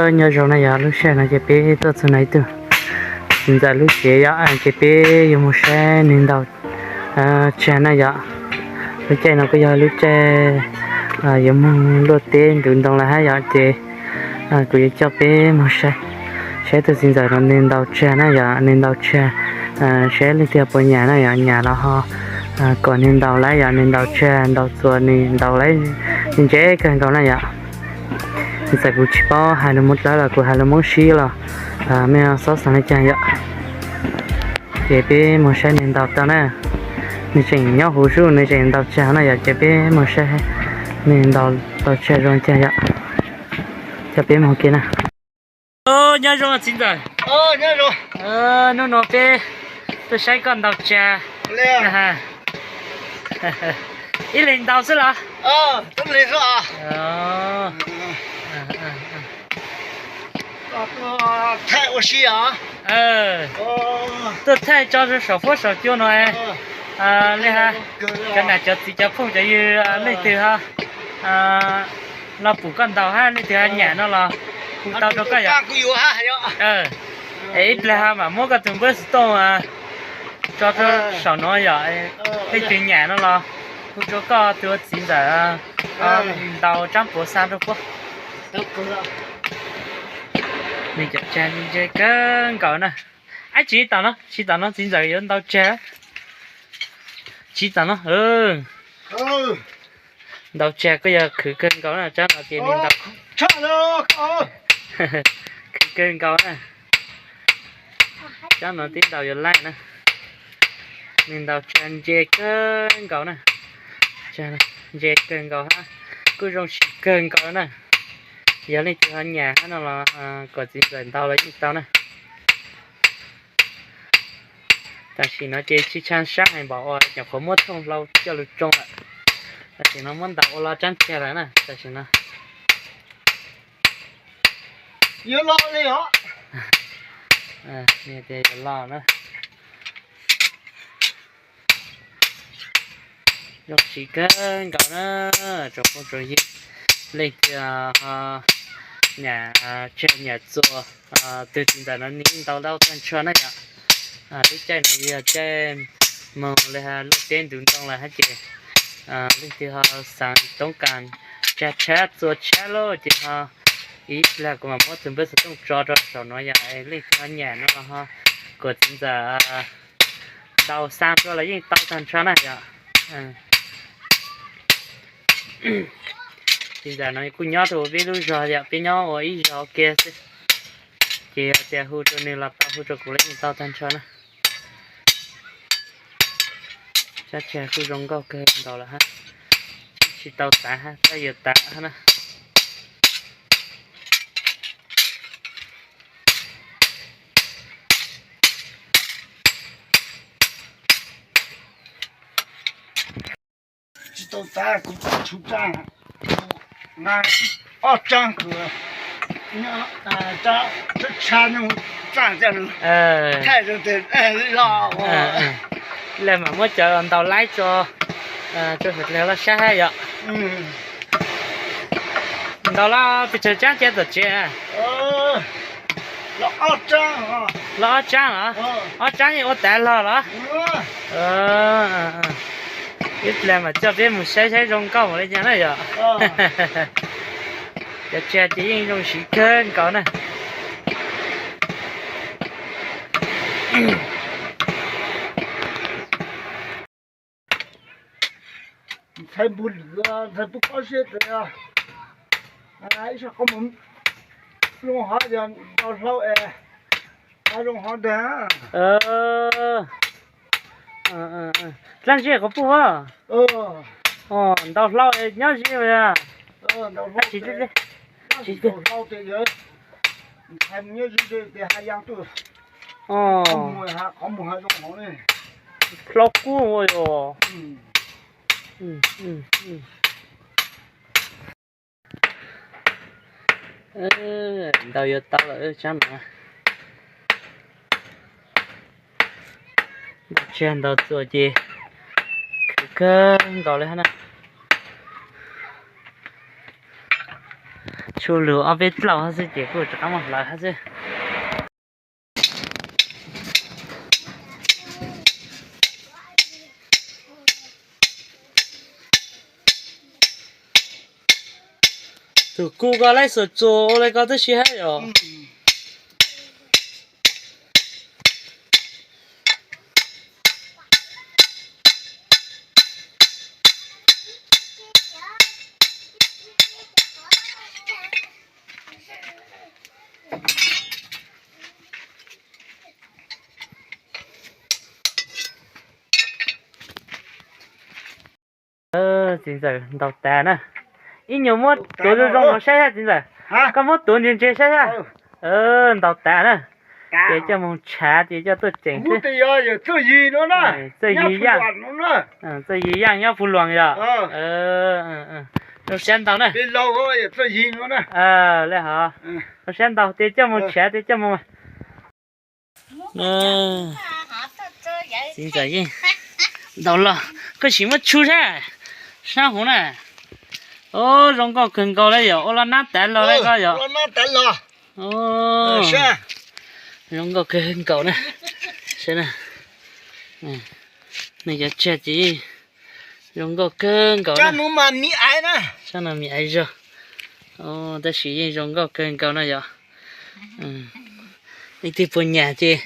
Nyob zoo na yom, lub sij hawm no ces peb tuaj txog no ib tug txiv ntxawm lub tsev yom, ces peb yuav mus saib nws ntaus tsag na yom. Lub caij no kuj yog lub caij yuav mus luaj teb ntuv ntoo lawm hab yom, ces kuv yuav coj peb mus saib, saib tus txiv ntxawm no nws ntaus tsag na yom, nws ntaus tsag, saib leej twg puas nyam na yom, nyam los ho kom nws ntaus lawm yom, nws ntaus tsag ntaus txuas nws ntaus lawm ntse kawg nkaus na yom. Txawm kuv tsis paub hais lus Moob Dlawb los kuv hais lus Moob Sib los mej xob xaav le caag yom. Ces peb mus saib nws ntaus tau na. Nws tseem nyob huv zug, nws tseem ntaus tsag na yom, ces peb mus saib nws ntaus tau tsag zoo caag yom. Coj peb mus ke na. Nyob zoo txiv ntxawm. Hnub no peb tuaj saib koj ntaus tsag. Ib leeg ntaus xwb los? Tuaj thaij tso rau saum fuab saum cua no. Li hab, cov nam cov txiv cov phooj cov ywg leej twg ho los pum koj ntaus hab leej twg ho nyam no los hu tau rau koj yom. Es ib pliag ho mam muab koj tus npawb xov tooj tso rau saum no yom. Leej twg nyam no los hu rau koj tus ua txiv ntxawm ntaus tsaab puav xa rau puab. Nws cov tsag ntse kawg nkaus na. Ab, tsis tom no, tsis tom no, txiv ntxawm yuav ntaus tsag. Tsis tom no. Ntaus tsag kuj yog khwv kawg nkaus na, tsaab no ces nws ntaus khwv kawg nkaus na. Tsaab no tib ntaus yuav laij na. Nws ntaus tsag ntse kawg nkaus na. Ntse kawg nkaus hab, kuj zoo siv kawg nkaus na. Yog leej twg ho nyam hab no los kom txiv ntxawm ntaus los yeej tau na. Tam sim no ces tsis tshua sab heev npaum uas nyuam qhuav muab thooj hlau coj lug tsoo lawm. Tam sim no muab ntaus ua lo tsaab tsag lawm na tam sim no. Yuav lo li os. Tias yuav lo na. Zoo siv kawg nkaus na, tsoom phooj tsoom ywg, leej twg ho nyam tsag nyam txuas, tus txiv ntxawm no nws yeej ntaus tau tag nrho na yom. Lub caij no yog caij moog li luaj teb ntuv ntoo lawm hab ces leej twg ho xaav toob kas tsag tshab txuas tshab lawm ces ho ib pliag kuv mam muab tus npawb xov tooj tso rau saum no yom, leej twg ho nyam no los ho kom txiv ntxawm ntaus xa rua los yeej tau tag nrho na yom. Txiv ntxawm no kuj nyob rau peb lub zog yom, peb nyob ua ib zog kiag xwb. Ces yog tias hu rau nws los tau, hu rau kuv los yeej tau tag nrho na. Tsab tsag kuj zoo nkauj kawg nkaus lawm hab, tsis tau tav hab, tab yuav tav hab na. Tsis tau tav, kuv tsuj tsaab, kuv na, ob tsaab kuv nyob, tshab tshab nyob tsaab, thaij rau tes loj. Le mam muab cov ntaus laib tso, tso sawv daws loj saib hab yom. Ntaus loj pes tsawg tsaab ca tom tsev? Loj ob tsaab los? Ob tsaab yeej ua tav log los? Ib pliag mam coj peb mus saib saib zoo nkauj npaum li cas na yom. Cov tsag ces yeej zoo siv kawg nkaus na. Ntxhais npug lwm, ntxhais npug pob zeb tes, ib sab qhov muag zoo hov yog ntaus hlau es zoo hov ntag. Dlaab zeb qhov puj a, ntaus hlau es nyob ze. Tsis, tsis, ntxhais nyob ze tes ha ya tuaj. Hlau kub ua yog. Ntaus yuav tau lawm tsaab no. Ntaus tsag ntaus txuas ces khwv kawg nkaus li hab na. Tsuas lug ob peb dlaus hab xwb ces kuj rov qab muab hlawv hab xwb. Tus kuj koj laib xuas txuas ua le ko tib si hab yom. Txiv ntxawm ntaus tas na. Ib nyuag muab tuav zoo zoo saib sab txiv ntxawm. Koj muab tuav ntse ntse saib sab. Ntaus tas na. Ces coj moog tshav ces coj tuaj tseem xwb. Txawj yig yaj, txawj yig yaj nyob Phu Luam yom. Zoo siab ntau na. Le hov, zoo siab ntau, tes coj moog tshav tes coj moog. Txiv ntxawm yeej ntaus los, koj sim muab tshub sab, sab huv na. Zoo nkauj kawg nkaus le yom, ua los nab tav los le koj yom. Zoo nkauj kawg nkaus na. Saib na, nws cov tsag ces zoo nkauj kawg nkaus na. Sab no mi aiv zog, tab sis yeej zoo nkauj kawg nkaus na yom. Leej twg puas nyam ces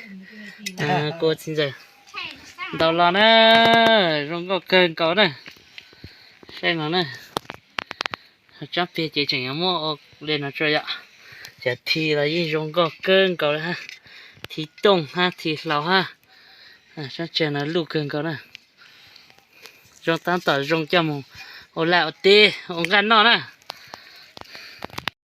kuv txiv ntxawm ntaus los na, zoo nkauj kawg nkaus na. Saib no na, tsab peg ces tseem yuav muab ua le no tso yom. Cov thi los yeej zoo nkauj kawg nkaus le hab, thi tooj hab thi hlau hab. Sab tsag no luj kawg nkaus na. Zoo tab tom zoo coj moog ua laj ua teb ua nqaj noj na.